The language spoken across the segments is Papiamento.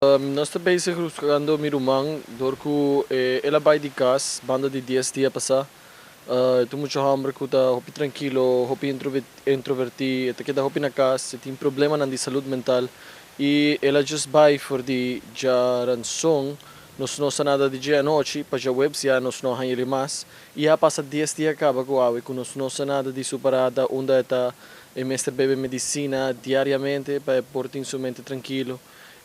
Nos ta bezig buscando mi ruman door cu el a bay di cas banda di 10 dia pasa. E ta mucha homber cu ta hopi trankilo, hopi introverti, ta keda hopi na cas, tin problemanan di salud mental y el a just bay for di djaranson, nos no sa nada di dje anochi, pa djaweps ya nos no hañ'e mas. Y a pasa 10 dia caba cu awe cu nos no sa nada di su parada, unda e ta. E mester bebe medicina diariamente pa por tin su mente trankilo.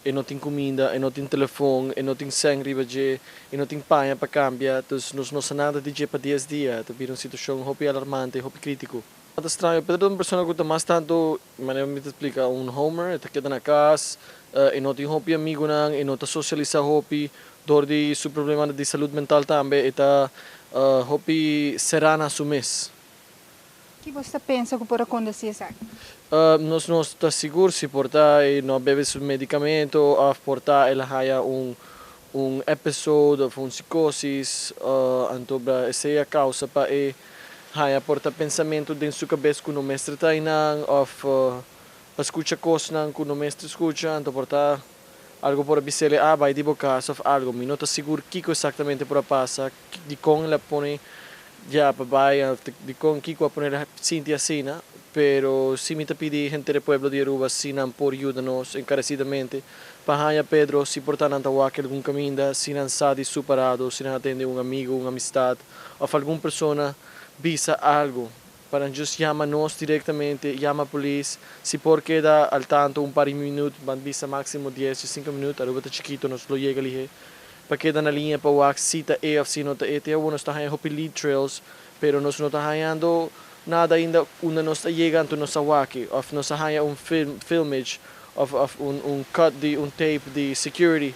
E no tin cuminda, e no tin telefon, e no tin sangre riba dje, e no tin paña pa cambia, dus nos no sa nada di dje pa 10 dia. Ta un situacion hopi alarmante, hopi critico. Ta straño, Pedro ta un persona cu ta mas tanto, manera mi ta splica, un homer, ta keda na cas, e no tin hopi amigonan, e no ta socialisa hopi, door di su problema di salud mental tambe, e ta hopi sera na su mes. Kico bo ta pensa cu por a acontece esaki? Nos no ta sigur si por ta e no a bebe su medicamento of por ta el a haya un episode of un psicosis, anto esey a causa pa e haya por ta pensamento den su cabes cu no mester ta einan of pa scucha cosnan cu no mester scucha, anto por ta algo por a bis'e a bay di bo cas of algo. Mi no ta sigur kico exactamente por a pasa, di con el a pone ya pa bay, di con kico a pone sinti asina, pero si mi ta pidi hende di pueblo di Aruba si nan por yuda nos encarecidamente pa haya Pedro. Si por ta nan ta wak algun caminda, si nan sa di su parado, si nan a tende un amigo, un amistad of algun persona bisa algo, pa just yama nos directamente, yama polis. Si por keda al tanto un par di minuut, ban bisa maximo 10 o 5 minuut, Aruba ta chikito, nos lo yega lihe, pa keda na liña pa wak si ta e of si no ta e. Te nos ta haya hopi lead trails, pero nos no ta hayando nada ainda unda nos ta yega anto nos a wak e of nos a haya un filmage of un cut di un tape di security,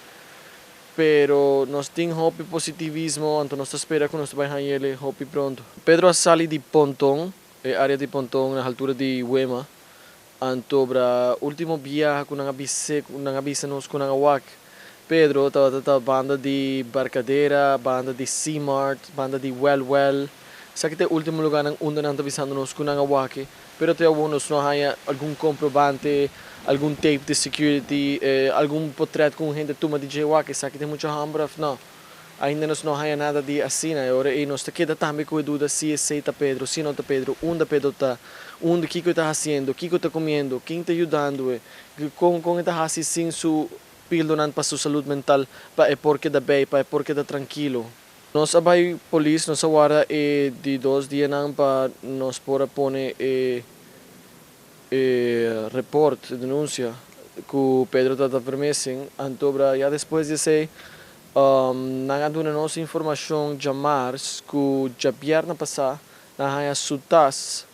pero nos tin hopi positivismo, anto nos ta spera cu nos ta bay hañ'e hopi pronto. Pedro a sali di Ponton, e area di Ponton na altura di Wema, anto bra ultimo biaha cu nan a bisa nos cu nan a wak Pedro tabata banda di Barcadera, banda di Seamart, banda di Well Well. Esaki ta e ultimo lugar nan unda nan ta bisando nos cu nan a wak e, pero te awor nos no haya algun comprobante, algun tape di security, algun portret cu hende tuma di dje wak esaki ta mucha homber of no. Ainda nos no haya nada di asina, y ora nos ta keda tambe cu e duda si esey ta Pedro, si no ta Pedro, unda Pedro ta, unda, kico ta haciendo, kico ta comiendo, ken ta yudando, con ta haci sin su pildonan pa su salud mental, pa e por keda bay, pa e por keda trankilo. Nos a bay polis, nos a warda e di 2 dianan pa nos por a pone e report, denuncia, cu Pedro ta missing. Anto bra, ya despues di esey, nan a duna nos informacion djamars cu djabierna pasa, nan a haya su tas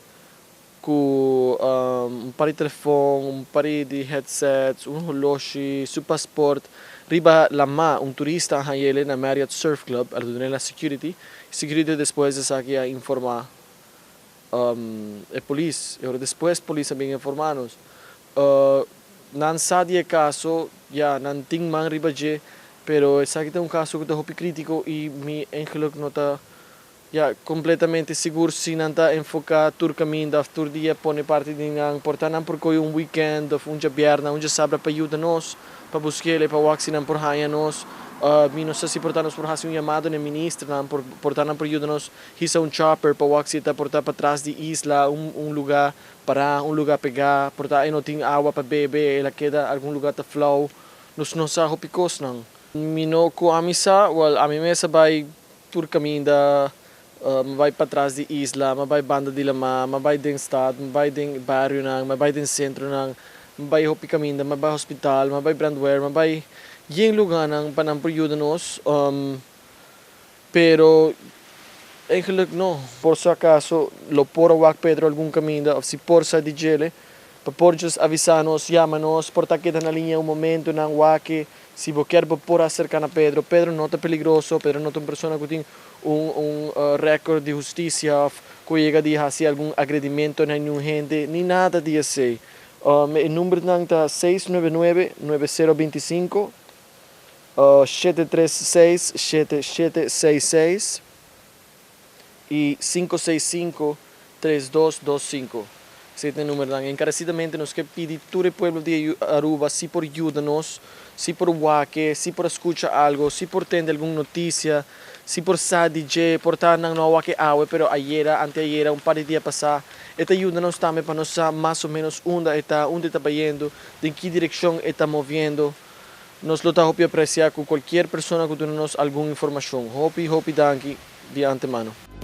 cu un par di telefon, un par di headsets, un horloge, su paspoort, riba lama. Un turista a hañ'e na Marriott Surf Club, a duna na security. Security despues aki a informa e polis, y despues polis a bin informa nos. Nan sa di e caso, ya nan tin man riba dje, pero esaki ta un caso cu ta hopi critico y mi eigenlijk no ta ya completamente sigur si nan ta enfoca tur caminda of tur dia pone parti di nan, por ta nan por coy un weekend of un djabierna, un djasabra pa yuda nos, pa busc'e, pa wak si nan por haya nos. Mi no sa si por ta nos por haci un llamado na minister nan, por ta nan por yuda nos hisa un chopper pa wak si ta por ta patras di isla, un lugar para, un lugar pega, por ta e no tin awa pa bebe, el a keda algun lugar ta flauw. Nos no sa hopi cos nan. Mi no cu ami sa, well, ami mes a bay tur caminda, mi bay patras di isla, mi bay banda di lama, mi bay den stad, mi bay den barrio nan, mi bay den centro nan, mi bay hopi caminda, mi bay hospital, mi bay brandweer, mi bay yen lugar nan pa nan por yuda nos, pero eigenlijk no. Por si acaso lo por a wak Pedro algun caminda of si por sa di dje, pa por just avisa nos, yama nos, por ta keda na liña un momento nan wak e, si bo kier bo por acerca na Pedro. Pedro no ta peligroso, Pedro no ta un persona cu tin un record di husticia of cu yega di haci algun agredimento na ningun hende, ni nada di esey. E number nan ta 699 9025, 736 7766 y 565 3225. Esey ta e numbernan. Encarecidamente nos kier pidi tur e pueblo di Aruba si por yuda nos, si por wak e, si por scucha algo, si por tende algun noticia, si por sa di dje, por ta nan no a wak e awe, pero ayera, anteayera, un par di dia pasa, e ta yuda nos tambe pa nos sa mas o menos unda e ta, unda e ta bayendo, den ki direccion e ta moviendo. Nos lo ta hopi aprecia cu cualkier persona cu duna nos algun informacion. Hopi, hopi danki di antemano.